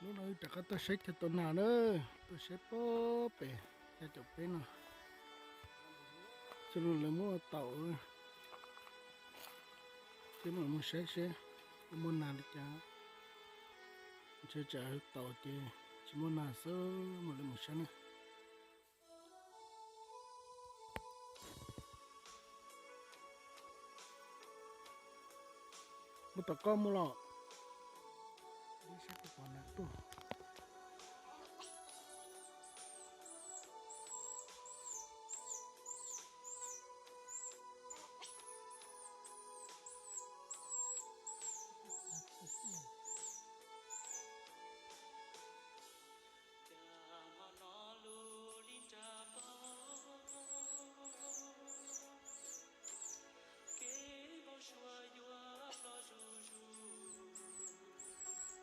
Hnub no wb rov qab tuaj saib cog tau nas na, tuaj saib pob pem cog caum peb no, cog lawv muab taum. Ces mam mus saib seb muaj nas li cas. Ntshe tsam taum ces tsis muaj nas xwb, mam li mus saib na. Mus tom koj mus los. Saib puas pom nas tuaj.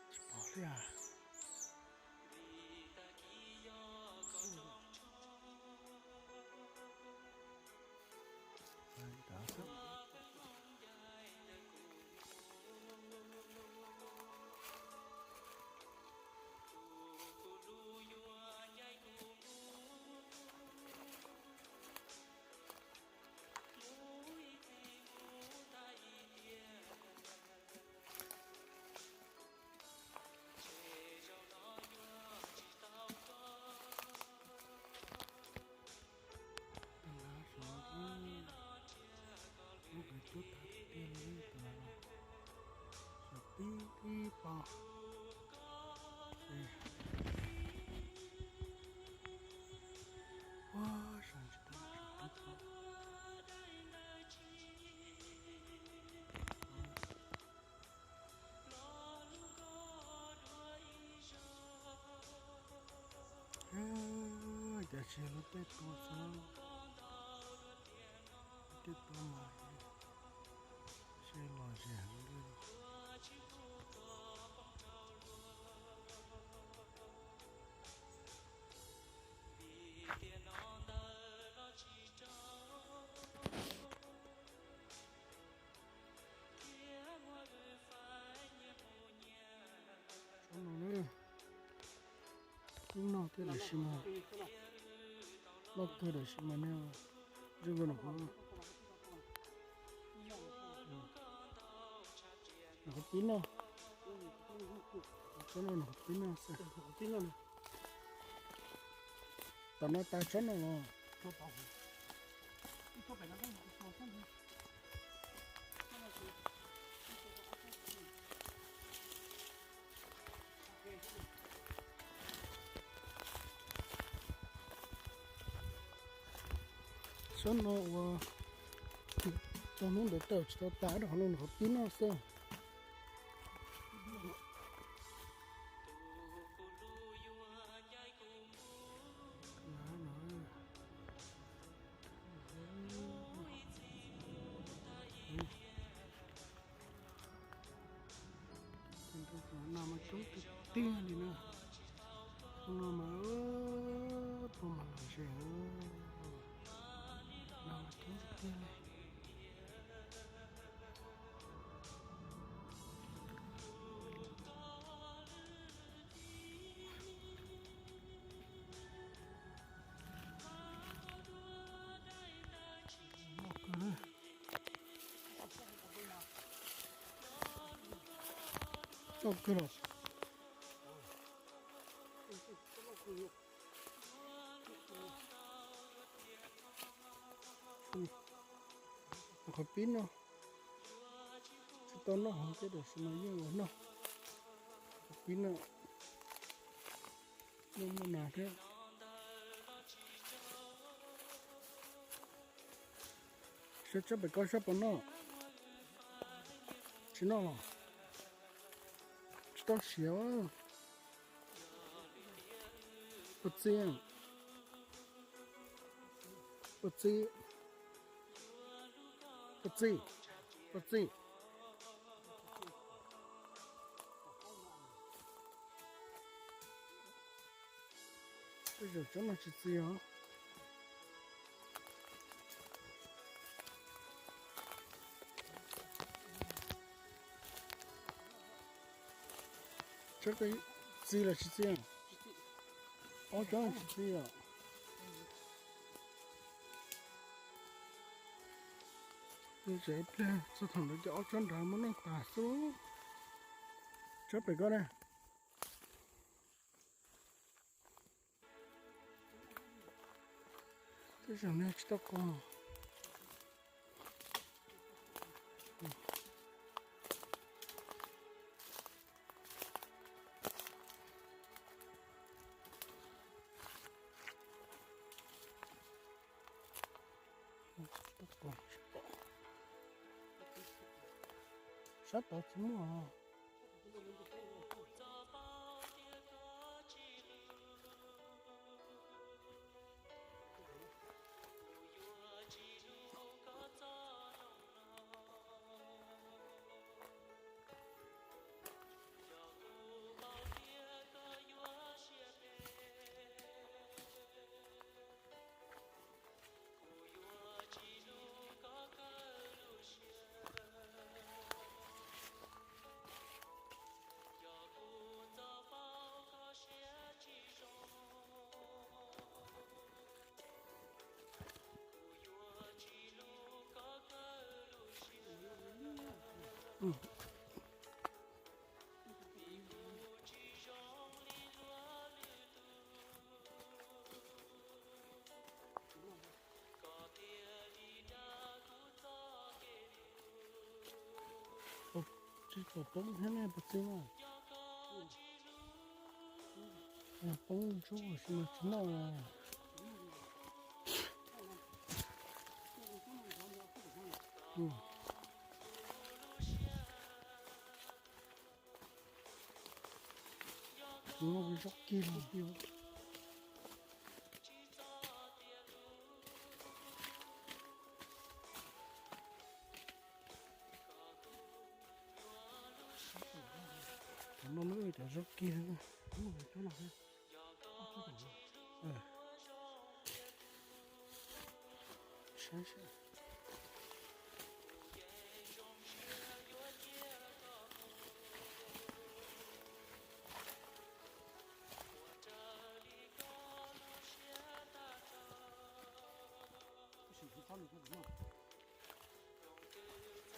Tsis pom li as. Lub qhov cub tas tiag li, tus no los sov tib tib pov. Ua sov tib tib pov. Cas tsis yog lub caij tua xwb, lub caij tua mas tsis los zem heev li. Tsob no na, lub no thiab tam sim mas, loj kawg tam sim mas nej, zoo nkaus no qhov, nws qhov pib no, tsob no nws qhov pib no xwb. Tom no tas tsob no los. Tsob no uas tau hnub ntawd tawm tsis tau tas rau qhov no nws qhov pib no xwb. Nas mas coob tiag tiag li na. Hnub no mas tuaj mas los ze, nas mas coob tiag tiag li. Loj kawg los. Qhov pib no tsis tau noj heev thiab tab sis mas yeej yuav noj. Qhov pib no muaj muaj nas thiab. Saib tsob pem ko saib puas noj. Tsis noj los? Tsis tau siav. Puas txi? Puas txi? Puas txi? Puas txi? Tej zaum tsob no tsis txi os. Tsob ko Txi los tsis txi? Ob tsob tsis txi os. Tseem ib pliag txog thaum ntawd ces ob tsob nrad muab noj tas xwb. Tsob pem koj na. Tej zaum nej tsis tau qos. Sab tod tsis muaj. Tsis pom poob thiab ne, puas txi na? Poob ntsuab sis mas tsis noj. Zaub kiag li. Cov no lub cov zaub kiag. Saib saib.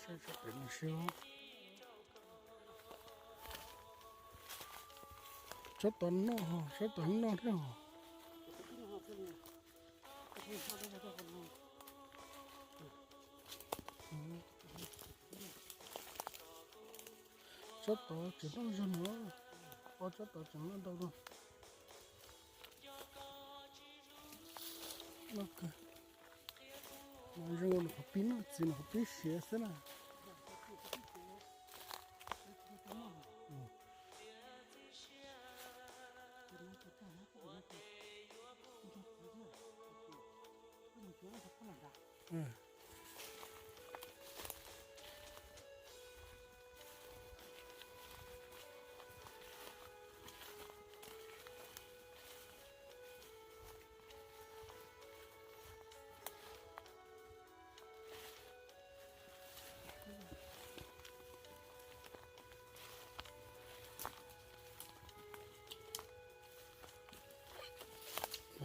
Saib tsob pem no seb. Tsob tod noj, tsob tod noj thiab os. Tsob tod tseem noj zog no, ob tsob tod tseem noj ntau no. Noj kawg. Mas zoo nws qhov pib noj txiv, nws qhov pib siav xwb na.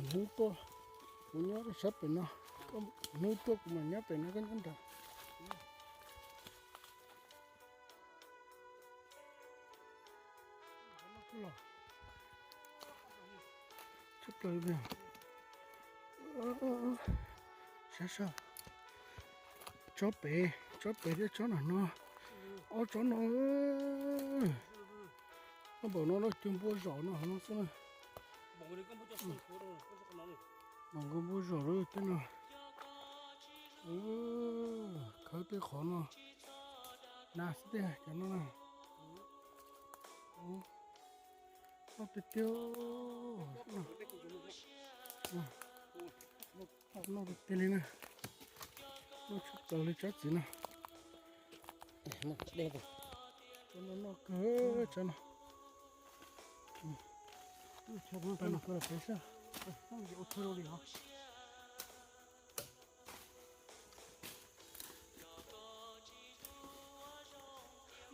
Hnub tuaj, kuv nyob sab pem no, hnub tuaj kuv mam nyob pem no koj nyob nrad. Saib saib, tsob pem, tsob pem thiab tsob nram no, ob tsob no, npaum no lawm, cug npua zom no hauv no xwb na. Npaum nkauj npua zom lawm tej no. Khawb tej qhov no na xwb tiag cov no na. Noj tiag tiag, noj tiag tiag li na. Noj tshaj plaws li tsob txiv no. Tsob no noj kawg tsob no. Peb no peb los peb sab.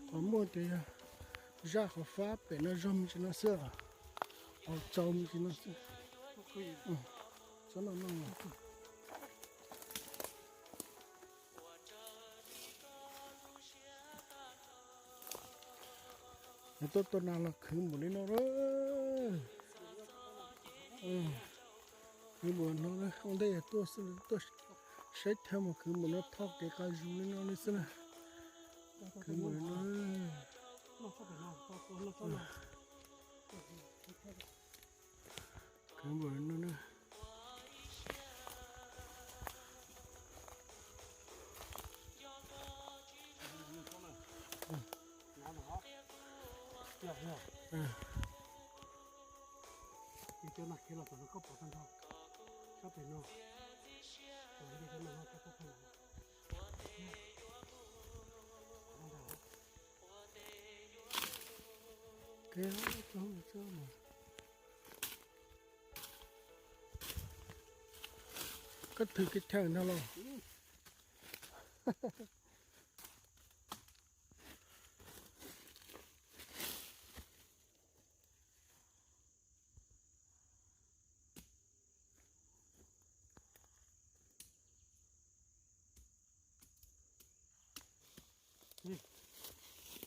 Qhov muaj tias yog zaj qhov fab pem no zog me ntsis no xwb. Au, tsau me ntsis no xwb. Tsob no no. Yog tuaj tua nas los khwv npaum li no lawm. Khwv npaum no, ua ntej yog tuaj xwb, tuaj saib thawj mas khwv npaum no, thoj kev qas zus li no li xwb na. Khwv npaum li no. Khwv npaum li no na. Koj thwm kiag chaw no los.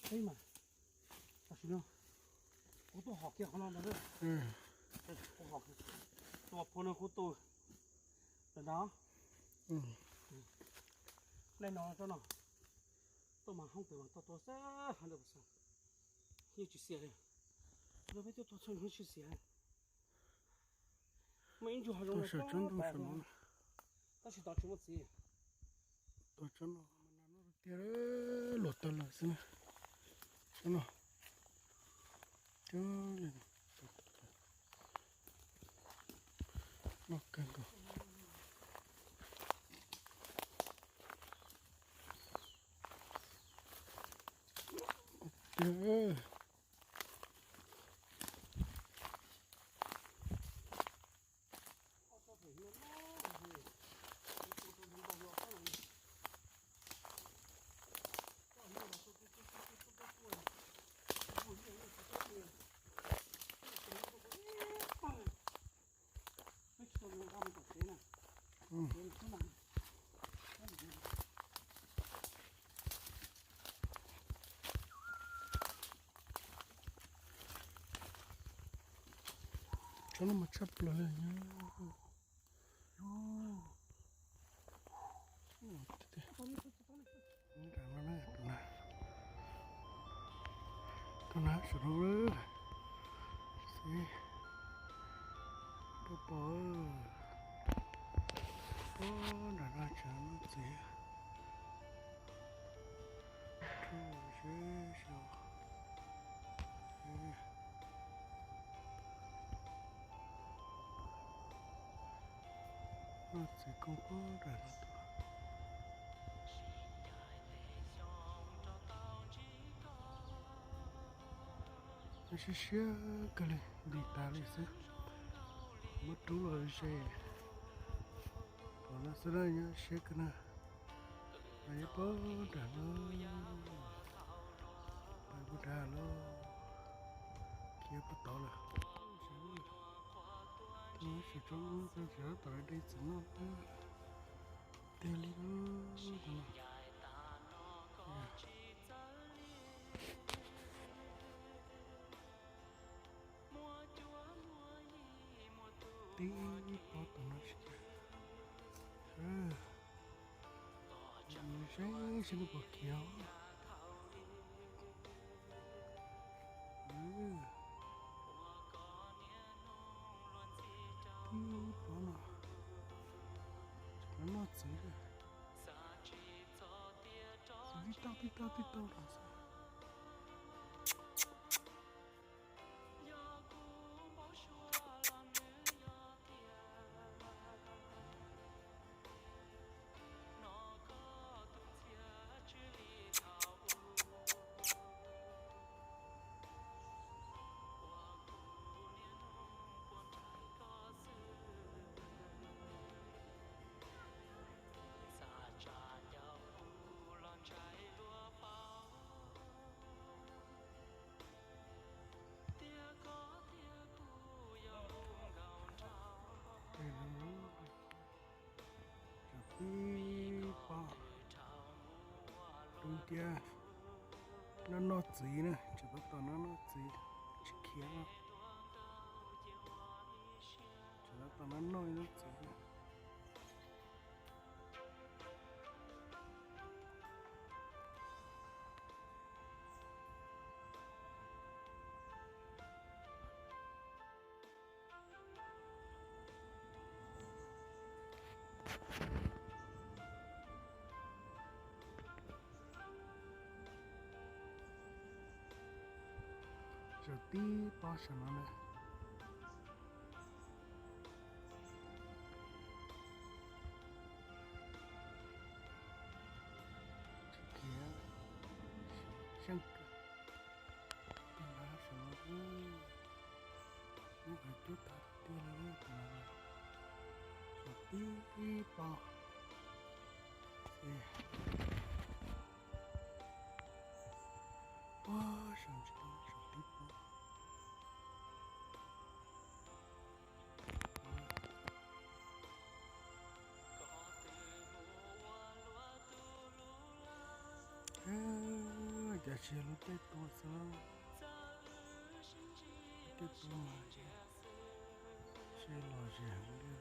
Eb mas, tam sim no kuv tuaj hom kiag qhov no ntag. Kuv hom, tua phua no kuv tua ntawm no. Dej no tsob no, tuaj mas hoob twg mas tuaj tua xwb, yeej tsis xiam li. Yog peb tuaj tua txhua yam yeej tsis xiam. Muaj ib ntsuag ho zoo no, tab sis tod tsis muaj txiv. Tua tsob no tiag, luag tag lawm xwb na. Tsob no, tsob li no, noj kawg nkaus. Tsob no mas tshaj plaws li. Tus nas, tus nas sawv rau xwb. Pom pom, nram no tseem noj txiv. Noj txiv koob pob nram no tuaj. Siab siab kawg li, ntim tas li xwb. Muab rub los ze, pom no xwb na, nyob siab kawg na. Los yuav pob nram no, pais puag nrad los, khiav puag tod lawm. Tsis tsob, tsis tsob tom de txiv noj tiag li. Tib pob tom no tsis, saib seb nws puas khiav. Tib pob no, noj txiv, tib tauj tib tauj tib tauj los xwb. Cia noj noj txiv na, tseem tab tom noj noj txiv, tsis khiav no. Tseem tab tom noj noj ib lub txiv. Saum tib pob saum no na. Tsis khiav, seej kawg. Tus lab saum no, muab qhov cub tag tiag li tus lab. Saum tib pob. Pob saum ntsis, saum tib pob. Cas tsis yog lub caij tua xwb, lub caij tua mas tsis los zem heev li.